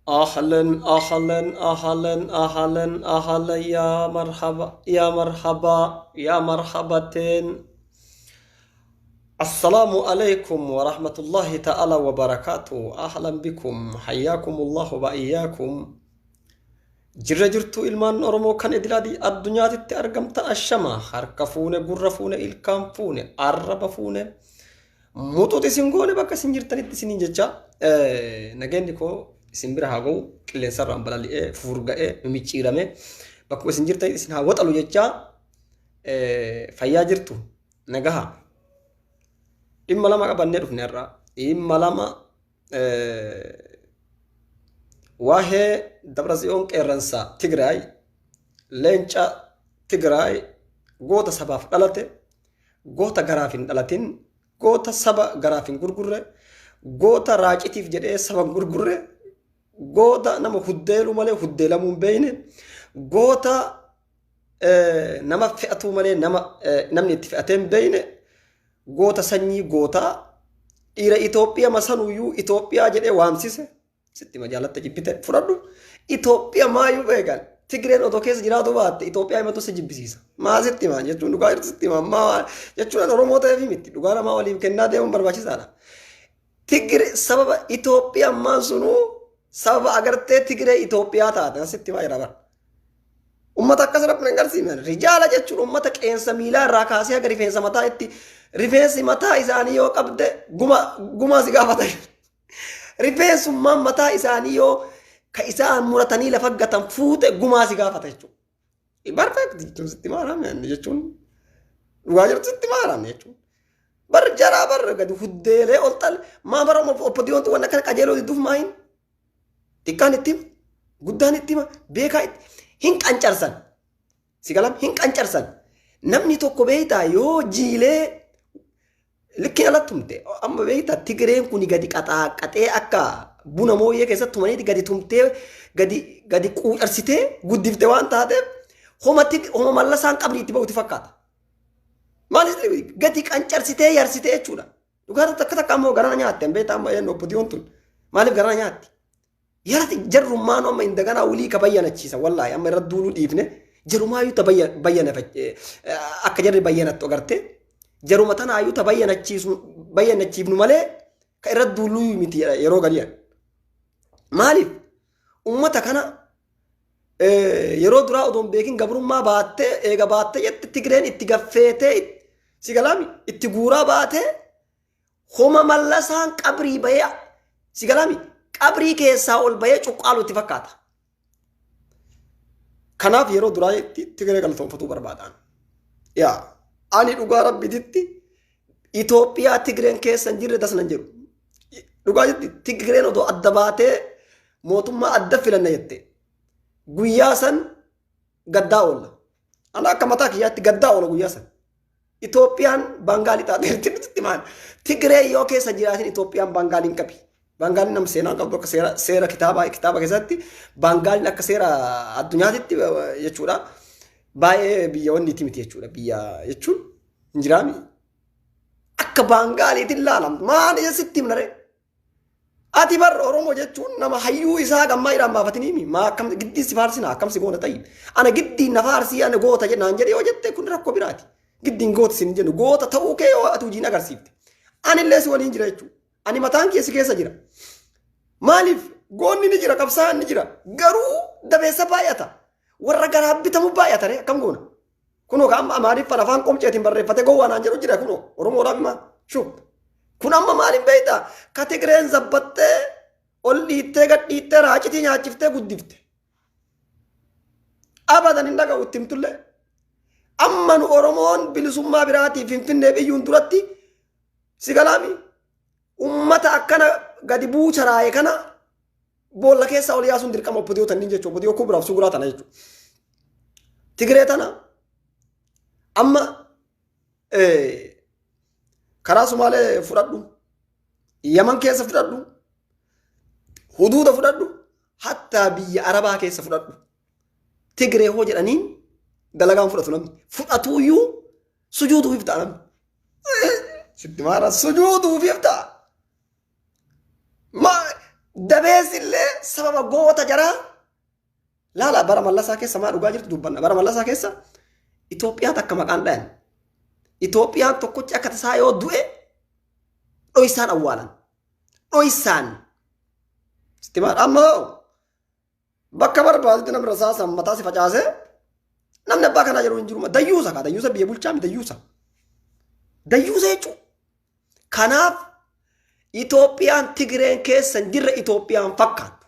Ahlan ahlan ahlan ahlan ahlan, ya marhaba ya marhaba ya marhabateen. Assalaamu alaikum wa rahmatullahi ta'ala wa barakaatu. Ahlan bikum, hayyaakum Allahu wa iyaakum. Jirra jirtuu ilmaan Oromoo kan idil addunyaatitti argamtan, ashama harka fuune, gurra fuune, ilkaan fuune, arraba fuune, muxuuti isin goone, bakka isin jirtanitti isiniin jecha nageenyi koo isin bira haa ga'u. Qilleensarraan balali'ee furga'ee mimicciiramee bakkuma isin jirtanitti isin haa waxalu jecha. Fayyaa jirtu, nagaha? Dhimma lama qabannee dhufne irraa. Dhimma lama, waa'ee Dabratsiyoon qeerransa Tigraay, leenca Tigraay, goota sabaaf dhalate, goota garaaf hin dhalatin, goota saba garaaf hin gurgurre, goota raacitiif jedhee saba hin gurgurre, goota nama huddeeluu malee huddeelamuu hin beekne, goota nama fe'atuu malee nama namni itti fe'atee hin beekne, goota sanyii gootaa, dhiira Itoophiyaa masanuyyuu Itoophiyaa jedhee waamsise. Sitti majaalatte jibbite fudhadhu. Itoophiyaa maayyuu beekan. Tigreen otoo keessa jiraatu baatte Itoophiyaa himatu si jibbisiisa. Maa sitti himaa jechuun, dhugaa jirtu sitti himaa. Maa jechuun, Oromoo ta'eef miti. Dhugaa namaa waliif kennaa deemuun barbaachisaadha. Tigre sababa Itoophiyaa ammaan sunuu sababa agartee Tigree Itoophiyaa taate sitti himaa jira bara. Ummata akkas rabbi hin garsiifne. Rijaala jechuun ummata qeensa miilaa irraa kaasee haga rifeensa mataa itti, rifeensi mataa isaanii yoo qabde guma gumaa si gaafata. Rifeensummaan mataa isaanii yoo ka isaan muratanii lafa gatan fuute gumaa si gaafata jechuudha. Perfect jechuun sitti maarame jechuun, dhugaa jirtu sitti maarame jechuun. Bar jaraa bar gadi huddeelee ol xal maa bara oppodiyoontu wanna kana qajeeloo didduuf maayin xiqqaan itti hima, guddaan itti hima, beekaa itti hin qancarsan. Si galam hin qancarsan. Namni tokko beektaa yoo jiilee likkiin alatti tumte, amma beektaa Tigireen kun gadi qaxaaqaxee akka buna mooyyee keessatti tumaniiti gadi tumtee gadi gadi quucarsitee guddifte waan taateef homa homa mallasaan qabrii itti ba'uti fakkaata. Maalis gadi qancarsitee yarsitee jechuudha. Dhugaa takka takka ammoo garana nyaatte hin beektaa, amma eenyu oppodiyoon tun maaliif garana nyaatti? Yarati jarrummaan amma hin daganaa wulii ka bayyanachiisa, wallaahi amma irra duuluu dhiifne jarumaayyuu ta bayyana akka jarri bayyanattu agartee jaruma tanaayyuu ta bayyanachiisu bayyanachiifnu malee ka irra duuluu miti yeroo gali'an. Maaliif ummata kana yeroo duraa odoo hin beekin gabrummaa baattee eega baattee jette Tigreen itti gaffeetee si galaami itti guuraa baatee homa mallasaan qabrii bahee, si galaami, qabrii keessaa ol bahee cuqqaalu itti fakkaata. Kanaaf yeroo duraa itti Tigree galatoonfatuu barbaadan. Yaa ani dhugaa rabbititti Itoophiyaa Tigreen keessa hin jirre tas nan jedhu. Dhugaa jetti, Tigreen odoo adda baatee mootummaa adda filanna jette guyyaa san gaddaa oolla. Ana akka mataa kiyyaatti gaddaa oola guyyaa san. Itoophiyaan Baangaalii taateerti nuti maal? Tigree yoo keessa jiraatin Itoophiyaan Baangaaliin qabi. Baangaaliin nama seenaa qabdu akka seera seera kitaaba kitaaba keessatti Baangaaliin akka seera addunyaatitti jechuudha. Baay'ee biyya wanni itti miti jechuudha. Biyya jechuun hin jiraami. Akka Baangaaliitiin laalamtu. Maal sitti himna ree? Ati bar Oromoo jechuun nama hayyuu isaa gammaa irraan baafatanii maa akkam giddii si faarsina, akkam si goona ta'i. Ana giddiin na faarsii ana goota naan jedhe yoo jette kun rakkoo biraati. Giddiin goota sin jennu, goota ta'uu kee yoo ati hojiin agarsiifte. Anillee si waliin jira jechuudha. Ani mataan kee si keessa jira. Maaliif goonni ni jira, qabsaa'aan ni jira, garuu dabeessa baay'ata. Warra garaa bitamu baay'ata ree, akkam goona? Kunoo ka amma Amaariffaan afaan qomceetiin barreeffate gowwaa naan jedhu jira, kunoo Oromoodhaaf himaa. Shub. Kun amma maaliin beektaa? Ka Tigreen zabbattee ol dhiittee gad dhiittee raacitii nyaachiftee guddifte. Abadan hin dhaga'u itti himtullee. Amma nu Oromoon bilisummaa biraatii Finfinnee biyyuun duratti si galaami. Ummata akkana gadi buucharaaye kana boolla keessaa ol yaasuun dirqama obbodiyoo tanniin jechuudha. Obbodiyoo kubraaf suguraa tana jechuudha. Tigree tana amma karaa Sumaalee fudhadhu, Yaman keessa fudhadhu, huduuda fudhadhu, hattaa biyya Arabaa keessa fudhadhu. Tigree hoo jedhaniin dalagaan fudhatu namni. Fudhatuuyyuu sujuuduufiif ta'a namni. Sitti maara, sujuuduufiif ta'a. Ma Dabeessillee sababa goota jaraa laala bara Mallasaa keessa maa dhugaa jirtu dubbanna. Bara Mallasaa keessa Itoophiyaa takka maqaan dhayan. Itoophiyaan tokkochi akka tasaa yoo du'e dhoysaan awwaalan. Dhoysaan. Sitti maal amma hoo bakka barbaadutti namni rasaasaan mataa si facaasee namni abbaa kanaa jedhu hin jiru. Dayyuusa kaa dayyuusa biyya bulchaa mi dayyuusa. Dayyuusa jechuudha. Kanaaf Itoophiyaan Tigireen keessa hin jirre Itoophiyaan fakkaattu.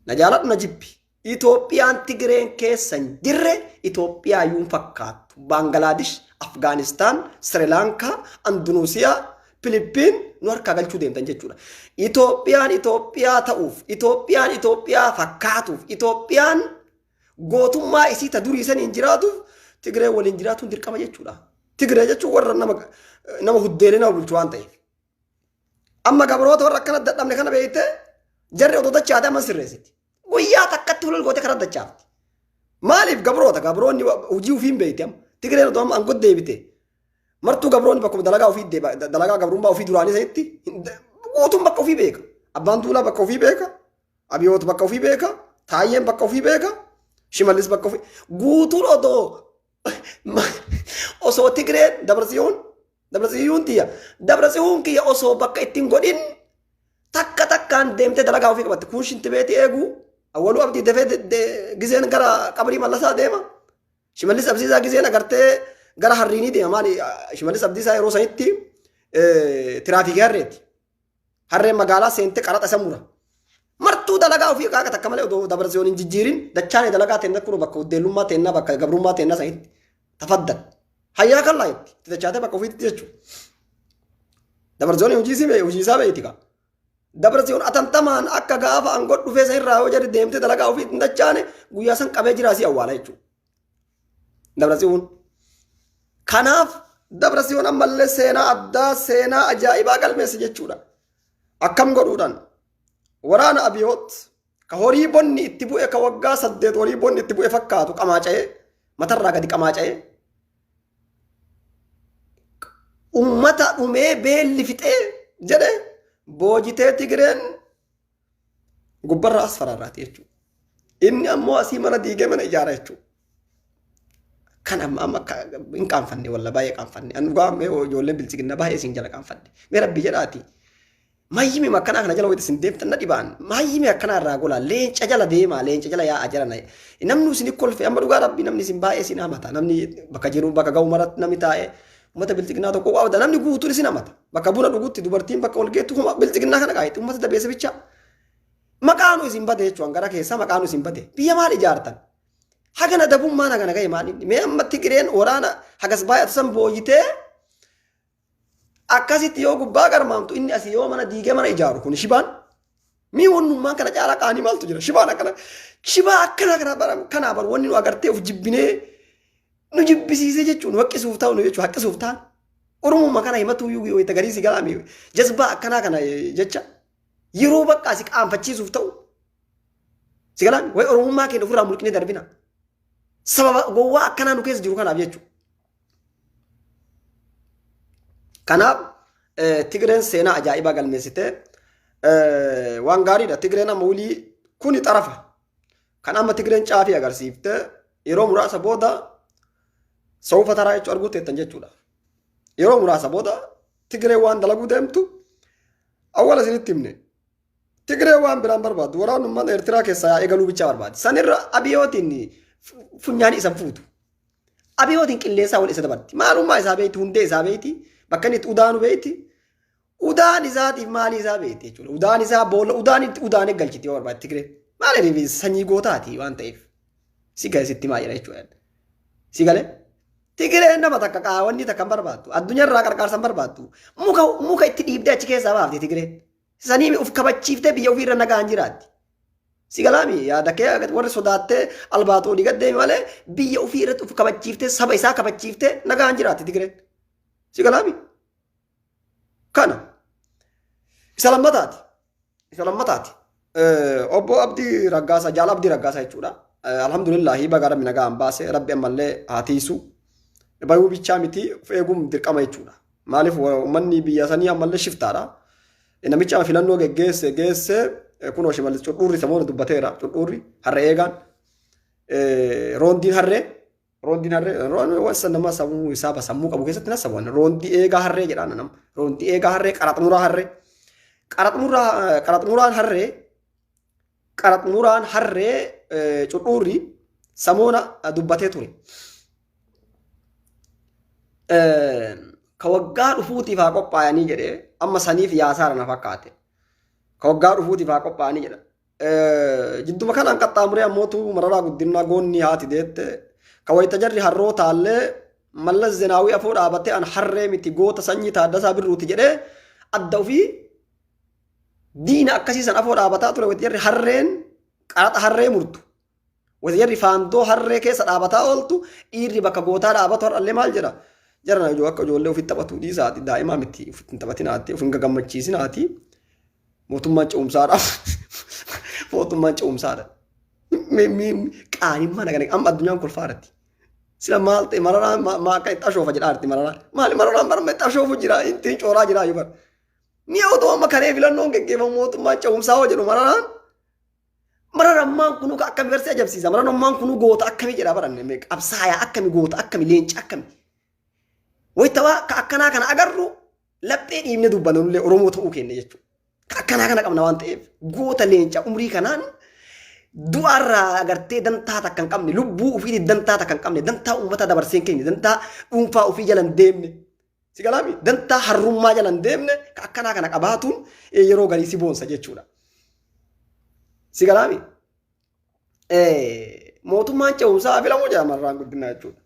Na jaaladhu na jibbi. Itoophiyaan Tigireen keessa hin jirre Itoophiyaa iyyuu hin fakkaattu. Baangalaadish, Afgaanistaan, Sirilaankaa, Andunuusiyaa, Filiippiin nu harkaa galchuu deemtan jechuudha. Itoophiyaan Itoophiyaa ta'uuf, Itoophiyaan Itoophiyaa fakkaatuuf, Itoophiyaan gootummaa isii ta durii saniin jiraatuuf Tigiree waliin jiraatuun dirqama jechuudha. Tigiree jechuun warra nama huddeelee nama bulchu waan ta'eef. Amma gabroota warra akkana dadhabne kana beekte jarri otoo dachaate amma sirreessiti. Guyyaa takkatti hulul gootee karaa dachaafti. Maaliif gabroota gabroonni hojii ofii hin beekte amma. Tigireen otoo amma aangoo deebite martuu gabroonni bakkuma dalagaa ofii dalagaa gabrummaa ofii duraanii sanitti guutuun bakka ofii beeka. Abbaan Duulaa bakka ofii beeka. Abiyoot bakka ofii beeka. Taayyeen bakka ofii beeka. Shimallis bakka ofii. Guutuun otoo osoo Tigireen Dabrasiyoon Dabrasiyuun tiyya Dabrasiyuun kiyya osoo bakka ittiin godhin takka takkaan deemtee dalagaa ofii qabatte kun shintibeetii eeguu awwaluu abdii dafee gizeen gara qabrii mallasaa deema. Shimallis Abdiisaa gizeen agartee gara harriinii deema maali Shimallis Abdiisaa yeroo sanitti tiraafikii harreeti. Harreen magaalaa seente qaraxa isa mura. Martuu dalagaa ofii qaaqa takka malee odoo dabarsiyoon hin jijjiirin dachaane dalagaa teenna kun bakka uddeellummaa teennaa bakka gabrummaa teennaa sanitti tafaddan. Hayyaa kallaa itti itti dachaatee bakka ofiitti jechuudha. Dabarsiyoon hojii isaa beeyti kaa. Dabarsiyoon atantamaan akka gaafa aangoo dhufee san irraa yoo jarri deemtee dalagaa ofii hin dachaane guyyaa san qabee jiraa si awwaala jechuudha. Dabrasiyoon. Kanaaf Dabrasiyoon ammallee seenaa addaa seenaa ajaa'ibaa galmeesse jechuudha. Akkam godhuudhaan waraana Abiyoot ka horii bonni itti bu'e ka waggaa 8 horii bonni itti bu'e fakkaatu qamaaca'ee matarraa gadi qamaaca'ee ummata dhumee beelli fixee jedhe boojitee Tigireen gubbarraa as faraarraati jechuudha. Inni ammoo asii mana diigee mana ijaara jechuudha. Kan amma amma hin qaanfanne walla baay'ee qaanfanne. An dhugaa mee ijoolleen bilchiginna baay'ee isin jala qaanfadhe. Mee rabbi jedhaati. Mayyimi akkanaa kana jala wayita isin deemtan na dhibaan. Mayyimi akkanaa irraa golaa leenca jala deemaa leenca jala yaa'aa jala na. Namni isin kolfe amma dhugaa rabbi namni isin baay'ee isin hamata. Namni bakka jiru bakka ga'u maratti namni taa'ee uummata bilchiginnaa tokko qabda namni guutuun isin hamata. Bakka buna dhugutti dubartiin bakka ol geettu homa bilchiginnaa kana qaayiti uummata dabeessa bichaa. Maqaanu isin bade jechuun gara keessaa maqaanu isin bade. Biyya maal ijaartan? Hagana dabummaan hagana ga'e maal inni? Mee amma Tigireen waraana hagas baay'atu san booyitee akkasitti yoo gubbaa garmaamtu inni asii yoo mana diigee mana ijaaru kun shibaan. Mii wannummaan kana caalaa qaanii maaltu jira? Shibaan akkana shibaa akkana kana bara kanaa bar wanni nu agartee of jibbinee nu jibbisiisee jechuun nu haqqisuuf ta'u nu jechuun haqqisuuf ta'an. Oromummaa kana himatuu iyyuu wayita garii si galaame jazbaa akkanaa kana jecha yeroo bakka si qaanfachiisuuf ta'u si galaan wayi Oromummaa keenya ofirraa mulqinee darbina. Sababa gowwaa akkanaa nu keessa jiru kanaaf jechuudha. Kanaaf Tigreen seenaa ajaa'ibaa galmeessitee waan gaariidha. Tigreen amma wulii kuni xarafa. Kan amma Tigreen caafii agarsiifte yeroo muraasa booda sawufa taraa jechuu arguu teettan jechuudha. Yeroo muraasa booda Tigreen waan dalaguu deemtu awwala isinitti himne. Tigreen waan biraan barbaaddu waraanummaan Eertiraa keessaa yaa'ee galuu bichaa barbaaddi. Sanirra Abiyootiin funyaanii isan fuutu. Abiyootiin qilleensaa wal isa dabarti. Maalummaa isaa beekti, hundee isaa beekti, bakka inni itti udaanu beekti. Udaan isaatiif maalii isaa beekti jechuudha. Udaan isaa boolla udaan itti udaanee galchiti yoo barbaadde Tigreen. Maaliif sanyii gootaati waan ta'eef. Si gale sitti maa jira jechuudha. Si gale? Tigireen nama takka qaawwanni takka hin barbaaddu. Addunyaarraa qarqaarsa hin barbaaddu. Muka muka itti dhiibdee achi keessaa baafti Tigireen. Sanii of kabachiiftee biyya ofiirra nagaan jiraatti. Si galaami yaada kee warri sodaattee albaatoo olii gad deemi malee biyya ofii irratti of kabachiiftee saba isaa kabachiiftee nagaan jiraatti Tigireen. Si galaami? Kana. Isa lammataati. Isa lammataati. Obbo Abdii Raggaasaa, Jaal Abdii Raggaasaa jechuudha. Alhamdulillahi baga rabbi nagaan baase, rabbi ammallee haa tiisu. Bayuu bichaa miti of eeguun dirqama jechuudha. Maaliif uummanni biyya sanii ammallee shiftaadha. Namicha filannoo geggeesse geesse kunoo Shimallis Cudhuurri samoona dubbateera. Cudhuurri harree eegaan roondiin harree, roondiin harree wasa nama sammuu isaa sammuu qabu keessatti na sabuun roondii eegaa harree jedhaan nama roondii eegaa harree, qaraxmuraa harree, qaraxmuraa, qaraxmuraan harree, qaraxmuraan harree Cudhuurri samoona dubbatee ture. Ka waggaa dhufuutiif haa qophaa'anii jedhee, amma saniif yaasaara na fakkaate. Ka waggaa dhufuutiif haa qophaa'anii jedha. Jidduma kanaan qaxxaamuree ammootu Mararaa Guddinaa goonni haati deette ka wayita jarri harrootaallee Mallas Zeenaawii afoo dhaabatee an harree miti, goota sanyii Taaddasaa Birruuti jedhee adda ofii diina akkasiisan afoo dhaabataa ture, wayita jarri harreen qaraxa harree murtu. Wayita jarri faandoo harree keessa dhaabataa ooltu, dhiirri bakka gootaa dhaabatu har'allee maal jedha? Jarana ijoo akka ijoollee ofitti taphatu dhiisaati, daa'imaa miti, ofitti hin taphatinaati, of hin gagammachiisinaati. Mootummaan ce'umsaadha. Mootummaan ce'umsaadha. Qaanimmaa nagana amma addunyaan kolfaaratti. Sila maal ta'e Mararaan maa akka itti ashoofa jedhaa jirti Mararaan. Maali Mararaan barma itti ashoofu jira, ittiin cooraa jira iyyuu bara. Mi'a otoo amma kalee filannoon geggeeffamu mootummaan ce'umsaa hoo jedhu Mararaan. Mararummaan kunuu akkami barsi ajabsiisa. Mararummaan kunuu goota akkamii jedhaa baranne, qabsaayaa akkami, goota akkami, leenca akkami. Wayitawaa ka akkanaa kana agarru laphee dhiibne dubbanna nullee Oromoo ta'uu keenya jechuudha. Ka akkanaa kana qabna waan ta'eef, goota leenca umrii kanaan du'arraa agartee dantaa takka hin qabne, lubbuu ofiitii dantaa takka hin qabne, dantaa uummataa dabarsee hin kennine, dantaa dhuunfaa ofii jala hin deemne. Si galaami, dantaa harrummaa jala hin deemne ka akkanaa kana qabaatuun yeroo garii si boonsa jechuudha. Si galaami, mootummaan ce'umsaa filamuu jedha Mararaan Guddinaa jechuudha.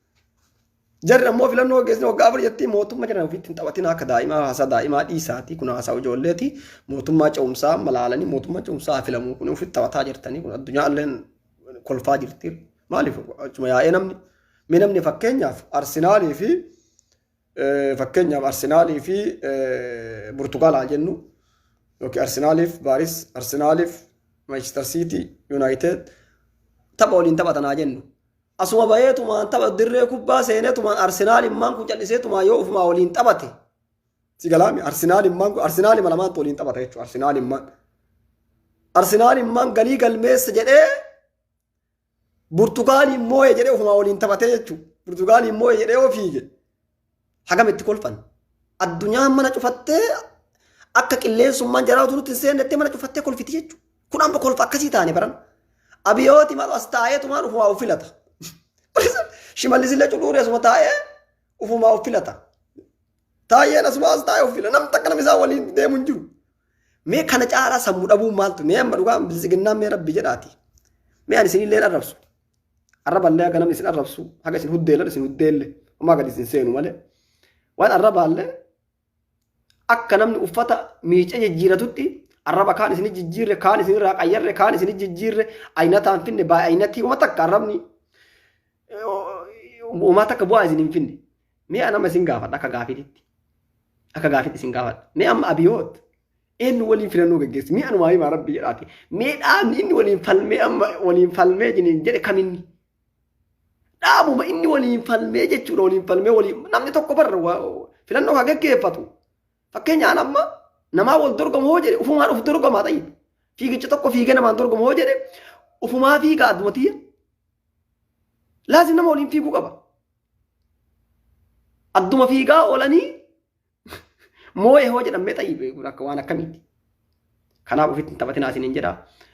Jarri ammoo filannoo gaggeessine waggaa 4 jetti. Mootummaa jiran ofiitti hin taphatin, akka daa'imaa haasaa daa'imaa dhiisaati, kun haasaa ijoolleeti. Mootummaa ce'umsaa malaalanii mootummaa ce'umsaa filamuu kun ofitti taphataa jirtanii, kun addunyaa illeen kolfaa jirti. Maaliif achuma yaa'ee namni mee namni fakkeenyaaf Arsenaalii fi Burtukaal haa jennu, yookiin Arsenaaliif Paaris, Arsenaaliif Manchester City, United tapha waliin taphatan haa jennu. Asuma baheetumaan tapha dirree kubbaa seeneetumaan Arsenaalimmaan kun calliseetumaan yoo ofumaa waliin taphate. Si galaami, Arsenaalimmaan kun Arsenaalima lamaantu waliin taphata jechuudha Arsenaalimmaan. Arsenaalimmaan galii galmeessa jedhee Burtukaaliin moo'e jedhee ofumaa waliin taphatee jechuudha. Burtukaaliin moo'e jedhee yoo fiige hagam itti kolfan. Addunyaan mana cufattee akka qilleensummaan jaraatu nutti hin seennettee mana cufattee kolfiti jechuudha. Kun amma kolfa akkasii taane baran. Abiyooti maal as taa'eetumaan ufumaa of filata. Shimallis illee cudhuuree asuma taa'ee ufumaa of filata. Taayyeen asuma as taa'ee of fila. Namni takka namni isaa waliin deemu hin jiru. Mee kana caalaa sammuu dhabuun maaltu? Mee amma dhugaa Biltsiginnaan, mee Rabbi jedhaati. Mee ani isinillee arrabsu. Arraballee haga namni isin arrabsu, haga isin huddeelan isin huddeelle, homaa gadi isin seenu malee. Waan arrabaallee akka namni uffata miicee jijjiiratutti arraba kaan isin jijjiirre, kaan isin irraa qayyarre, kaan isin jijjiirre, ayinataan finne baay'ee ayinatii uma takka arrabni umaa takka bu'aa isin hin finne. Mee anama isin gaafadha akka gaafiitti. Akka gaafiitti isin gaafadha. Mee amma Abiyoot eenyu waliin filannoo geggeessi? Mee anumaa himaa Rabbi jedhaati. Mee dhaabni inni waliin falmee, amma waliin falmee jiniin jedhe kaminni? Dhaabuma inni waliin falmee jechuudha, waliin falmee waliin namni tokko barra filannoo kan geggeeffatu. Fakkeenyaan amma namaa wal dorgomu hoo jedhe ufumaan uf dorgomaa ta'e. Fiigicha tokko fiigee namaan dorgomu hoo jedhe ufumaa fiigaa adduma tiyya. Laazim nama waliin fiiguu qaba. Adduma fiigaa oolanii moo'ee hoo jedhamee xayyi akka waan akkamiiti. Kanaaf ofitti hin taphatinaa isiniin jedha.